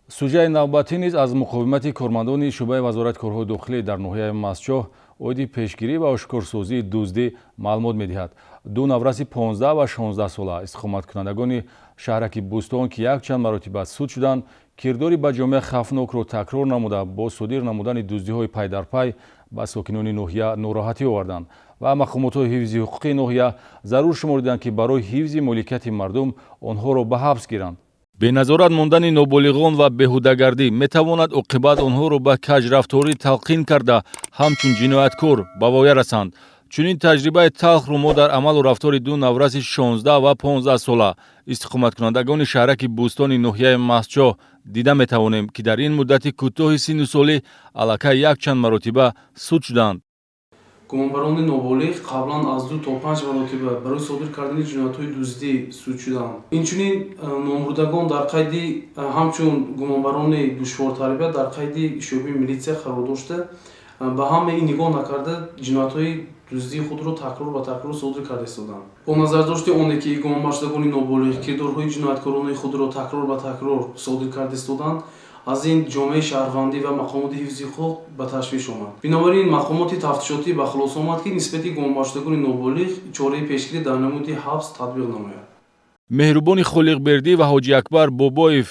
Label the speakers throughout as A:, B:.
A: Сужаи навбатӣ низ аз муқовимати кормандони шӯъбаи Вазорати корҳои дохилӣ дар ноҳияи Мастчоҳ оиди пешгирӣ ва ошкорсозии дуздӣ маълумот медиҳад. Ду навраси 15 ва 16 сола, истиқоматкунандагони шаҳраки Бӯстон, ки якчанд маротиба суд шуданд, кирдори ба ҷомеа хавфнокро такрор намуда, бо содир намудани дуздиҳои пайдарпай ба сокинони ноҳия нороҳатӣ оварданд ва мақомотҳои ҳифзи ҳуқуқии ноҳия зарур шумориданд, ки барои ҳифзи моликияти мардум онҳоро ба ҳабс гиранд. Беназорат мондани ноболиғон ва беҳудагардӣ метавонад оқибат онҳоро ба каҷрафторӣ талқин карда, ҳамчун ҷинояткор ба воя расанд. Чунин таҷрибаи талхро мо дар амалу рафтори ду навраси 16 ва 15 сола, истиқоматкунандагони шаҳраки Бӯстони ноҳияи Мастчоҳ дида метавонем, ки дар ин муддати кӯтоҳи синну солӣ аллакай якчанд маротиба суд шуданд.
B: Гумонбарони ноболиғ қаблан аз ду то панҷ маротиба барои содир кардани ҷиноятҳои дуздӣ суд шуданд. Инчунин номбурдагон дар қайди ҳамчун гумонбарони душвортарбият дар қайди шӯъбаи милитсия қарор дошта, ба ҳамаи ин нигоҳ накарда, ҷиноятҳои дуздии худро такрор ба такрор содир карда истоданд. Бо назардошти оне ки гумонбаршудагони ноболиғ кирдорҳои ҷинояткоронаи худро такрор ба такрор содир карда истоданд, аз ин ҷомеаи шаҳрвандӣ ва мақомоти ҳифзи ҳуқуқ ба ташвиш омад. Бинобар ин, мақомоти тафтишотӣ ба хулоса омад, ки нисбати гумонбаршудагони ноболиғ чораи пешгирӣ дар намуди ҳабс татбиқ намояд.
A: Меҳрубони Холиқбердӣ ва Ҳоҷи Акбар Бобоев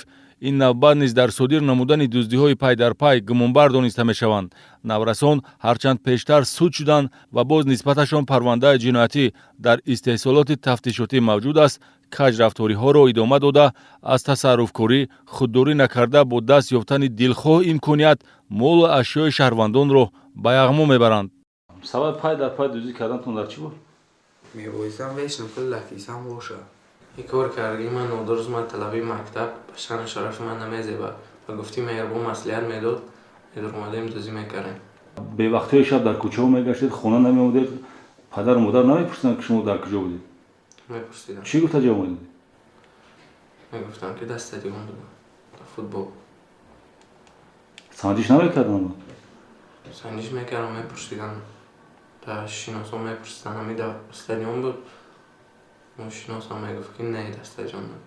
A: ин навбат низ дар содир намудани дуздиҳои пайдарпай гумонбар дониста мешаванд. Наврасон ҳарчанд пештар суд шуданд ва боз нисбаташон парвандаи ҷиноятӣ дар истеҳсолоти тафтишотӣ мавҷуд аст, каҷрафториҳоро идома дода, аз тасарруфкорӣ худдорӣ накарда, бо даст ёфтани дилхоҳ имконият молу ашёи шаҳрвандонро ба яғмо мебаранд. Сабаби пай дар пай дуздӣ кардантон дар чӣ буд?
C: Мебоистам вечно пул дар кисам боша.
D: Ин кор кардагии ман нодуруст. Ман талабаи мактаб, ба шаъну шарафи ман намезебад. Ба гуфти Меҳрубон маслиҳат медод, медуромадем, дуздӣ мекардем.
A: Бевақтҳои шаб дар кӯчаҳо мегаштед, хона намеомадед. Падару модар намепурсиданд, ки шумо дар куҷо будед?
D: Мепурсидам.
A: Чӣ гуфта ҷавоб медодед?
D: Мегуфтам, ки дар стадион будам, дар футбол.
A: Санҷиш намекарданд?
D: Санҷиш мекардам, мепурсидам, дар шиносон мепурсидам. Ҳами дар стадион буд, шиносам мегуфт, ки не, дар стадион набуд.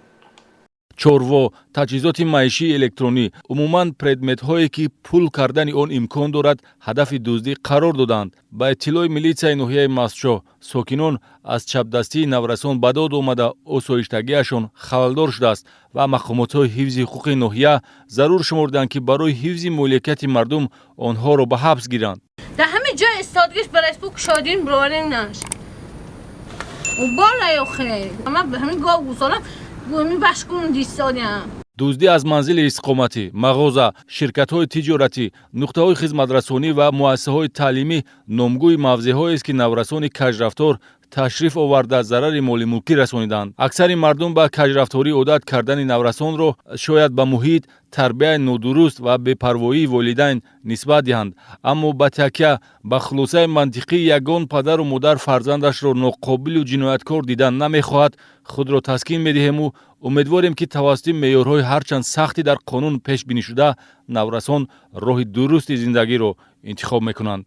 A: Чорво, таҷҳизоти маишии электронӣ, умуман предметҳое, ки пул кардани он имкон дорад, ҳадафи дуздӣ қарор доданд. Ба иттилои милитсияи ноҳияи Мастчоҳ, сокинон аз чапдастии наврасон ба дод омада, осоиштагиашон халалдор шудааст ва мақомотҳои ҳифзи ҳуқуқи ноҳия зарур шуморданд, ки барои ҳифзи моликияти мардум онҳоро ба ҳабс гиранд.
E: Дар ҳамин ҷой истодгиш барайспу кушодин бироварем наш бола ёхе. Ман ҳамин гов гусолам гӯми башкун дистодям.
A: Дуздӣ аз манзили истиқоматӣ, мағоза, ширкатҳои тиҷоратӣ, нуқтаҳои хизматрасонӣ ва муассисаҳои таълимӣ номгӯи мавзеъҳоест, ки наврасони каҷрафтор ташриф оварда, зарари молимулкӣ расониданд. Аксари мардум ба каҷрафторӣ одат кардани наврасонро шояд ба муҳит, тарбияи нодуруст ва бепарвоии волидайн нисбат диҳанд. Аммо ба такя ба хулосаи мантиқӣ, ягон падару модар фарзандашро ноқобилу ҷинояткор дидан намехоҳад, худро таскин медиҳему умедворем, ки тавассути меъёрҳои ҳарчанд сахти дар қонун пешбинишуда наврасон роҳи дурусти зиндагиро интихоб мекунанд.